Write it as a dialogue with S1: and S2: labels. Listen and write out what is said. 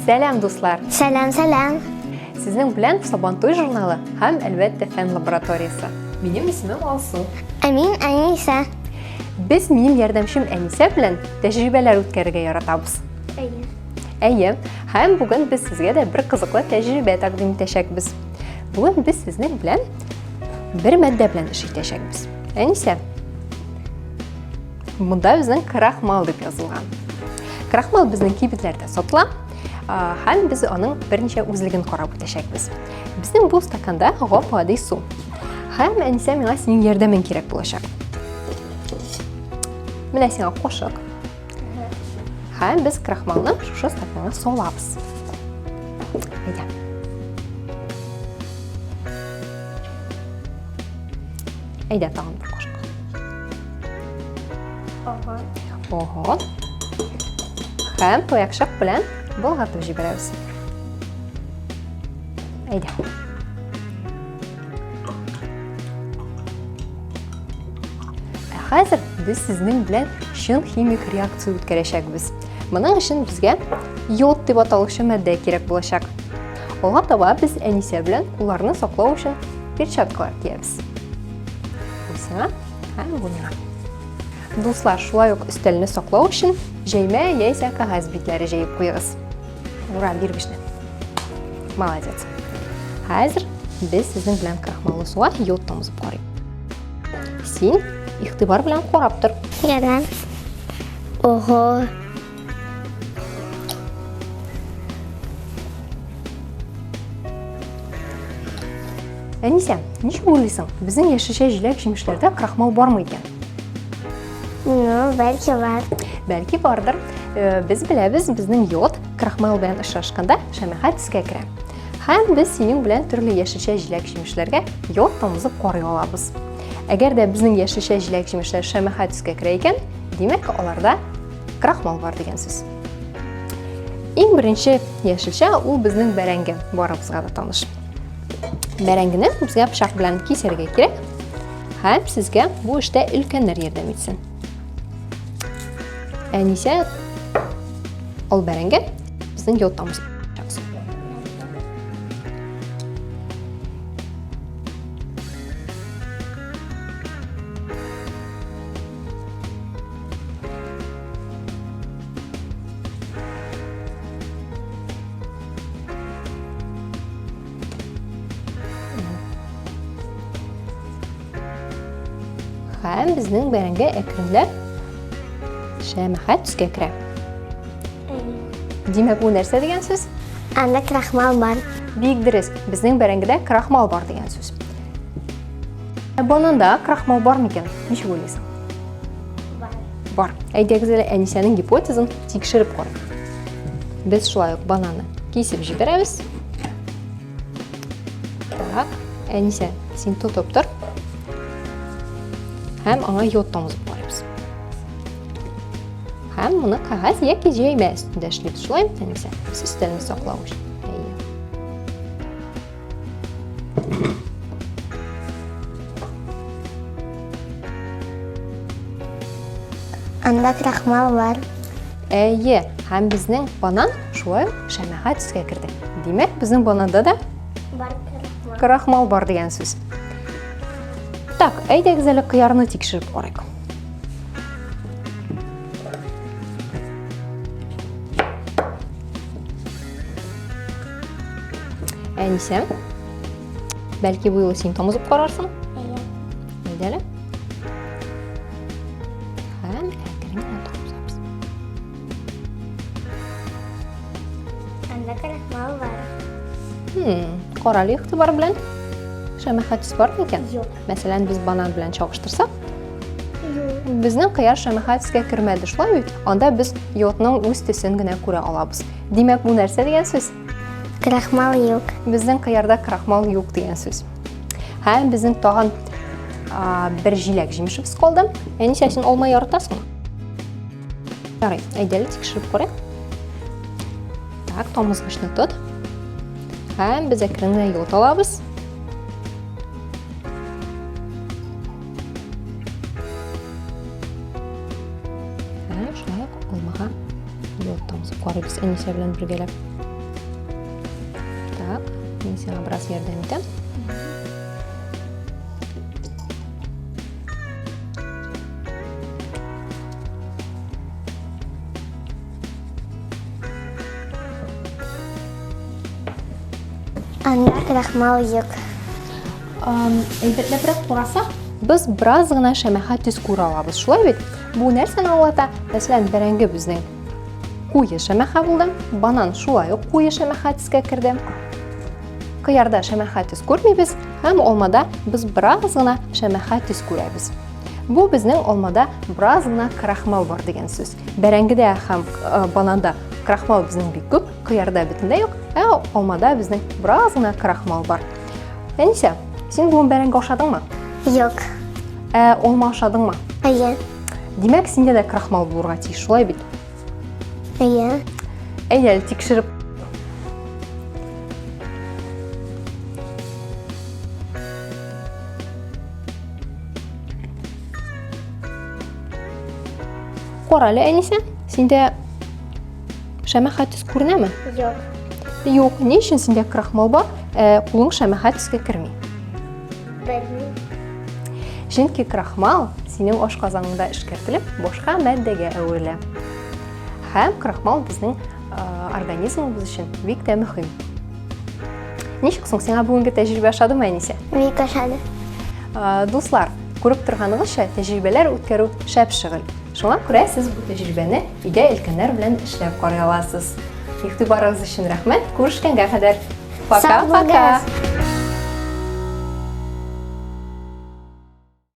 S1: Сәлам, дуслар!
S2: Сәлам, сәлам!
S1: Сезнең белән Сабантуй журналы һәм, әлбәттә, фән лабораториясе. Минем исемем Алсу.
S2: Ә мин Әнисә.
S1: Без минем ярдәмчем Әнисә белән тәҗрибәләр үткәрергә яратабыз.
S2: Әйе.
S1: Әйе, һәм бүген без сезгә дә бер кызыклы тәҗрибә тәкъдим итәчәкбез. Бүген без сезнең белән бер матдә белән эш итәчәкбез. Әнисә, монда безнең крахмал дип язылган. Крахмал безнең кибетләрдә сатыла, һәм без аның берничә үзлеген карап үтәчәкбез. Безнең бу стаканда гап-гади су. Һәм Әнисә, миңа синең ярдәмең кирәк булачак. Менә сиңа кашык. Һәм без крахмалны шушы стаканга салабыз. Әйдә. Әйдә, тагын бер кашык.
S2: Ого.
S1: Ого. Һәм таякчык белән болгатып җибәрәбез. Әйдә. Ә хәзер без сезнең белән чын химик реакция үткәрәчәкбез. Моның өчен безгә йод дип аталучы матдә кирәк булачак. Алга таба без Әнисә белән кулларны саклау өчен перчаткалар киябез. Бу сиңа һәм бу миңа. Дуслар, шулай ук өстәлне саклау өчен җәймә яисә кәгазь битләре җәеп куегыз. Ура, биргечне. Молодец. Хәзер без сезнең белән крахмаллы суга йод тамызып карыйк. Син игътибар белән карап тор.
S2: Ярар. Ого.
S1: Әнисә, ничек уйлыйсың, безнең яшелчә җиләк-җимешләрдә крахмал бармы икән?
S2: Ну, бәлки бар.
S1: Бәлки бардыр. Э, без беләбез, безнең йод крахмал белән очрашканда шәмәхә төскә керә. Һәм без синең белән төрле яшелчә җиләк-җимешләргә йод тамызып карый алабыз. Әгәр дә безнең яшелчә җиләк-җимешләр шәмәхә төскә керә икән, димәк, аларда крахмал бар дигән сүз. Иң беренче яшелчә ул безнең бәрәңге, барыбызга да таныш. Бәрәңгене безгә пычак белән кисәргә кирәк. Һәм сезгә бу эштә өлкәннәр ярдәм итсен. Әнисә, ал бәрәңге, безнең йотамыз. Һәм безнең бәрәңге әкренләп шәмәхә төскә керә. Димәк, бу нәрсә дигән сүз?
S2: Анда крахмал бар.
S1: Бик дөрес. Безнең бәрәңгедә крахмал бар дигән сүз. Ә бананда крахмал бар микән? Ничек уйлыйсың?
S2: Бар.
S1: Бар. Әйдәгез әле Әнисәнең гипотезын тикшереп карыйк. Без шулай ук бананны кисеп җибәрәбез. Так, Әнисә, син тотып тор. Һәм аңа йод тамызып карыйбыз. Һәм моны кәгазь яки җәймә өстендә эшлибез. Шулай Әнисә? Без өстәлне саклау өчен. Әйе.
S2: Анда крахмал бар.
S1: Әйе, һәм безнең банан шулай ук шәмәхә төскә керде. Димәк, безнең бананда да
S2: бар крахмал.
S1: Крахмал бар дигән сүз. Так, әйдәгез әле кыярны тикшереп карыйк. Әнисә, бәлки бу юлы син тамызып карарсың?
S2: Әйе.
S1: Әйдә әле. Һәм әкрен генә тамызабыз.
S2: Анда крахмал бар.
S1: Кара әле игътибар белән. Шәмәхә төс бар микән?
S2: Юк.
S1: Мәсәлән, без банан белән чагыштырсак,
S2: Юк.
S1: Безнең кыяр шәмәхә төскә кермәде, шулай бит? Анда без йодның үз төсен генә күрә алабыз. Димәк, бу нәрсә дигән сүз?
S2: Крахмал юк.
S1: Безнең кыярда крахмал юк дигән сүз. Һәм безнең тагын бер җиләк җимешебез калды. Әнисә, син алма яратасыңмы? Ярый, әйдә әле тикшереп карыйк. Так, тамызгычны тот. Һәм без әкрен генә йод алабыз. Һәм шулай ук алмага йод тамызып карыйбыз Әнисә белән бергәләп. Мин сиңа бераз ярдәм итәм.
S2: Анда крахмал юк.
S1: Әйбәтләбрәк карасак, без бераз гына шәмәхә төс күрә алабыз. Шулай бит? Бу нәрсәне аңлата? Мәсәлән, бәрәңге безнең куе шәмәхә булды, банан шулай ук куе шәмәхә төскә керде. Кыярда шәмәхә төс күрмибез һәм алмада без бераз гына шәмәхә төс күрәбез. Бу безнең алмада бераз гына крахмал бар дигән сүз. Бәрәңгедә һәм э, бананда крахмал безнең бик күп, кыярда бөтенләй юк, ә алмада безнең бераз гына крахмал бар. Әнисә, син бүген бәрәңге ашадыңмы?
S2: Юк.
S1: Ә алма ашадыңмы?
S2: Әйе.
S1: Димәк, синдә дә крахмал булырга тиеш, шулай бит?
S2: Әйе.
S1: Әйдә әле тикшереп. Кара әле, Әнисә, синдә шәмәхә төс күренәме?
S2: Юк.
S1: Юк, ни өчен синдә крахмал бар, ә кулың шәмәхә төскә керми?
S2: Белмим.
S1: Чөнки крахмал синең ашказаныңда эшкәртелеп, башка матдәгә әверелә. Һәм крахмал безнең организмыбыз өчен бик тә мөһим. Ничек соң сиңа бүгенге тәҗрибә ошадымы, Әнисә?
S2: Бик ошады.
S1: Дуслар, күреп торганыгызча, тәҗрибәләр үткәрү шәп шөгыль. Шуңа күрә сез бу тәҗрибәне өйдә өлкәннәр белән эшләп карый аласыз. Игътибарыгыз өчен рәхмәт. Күрешкәнгә кадәр. Пока-пока.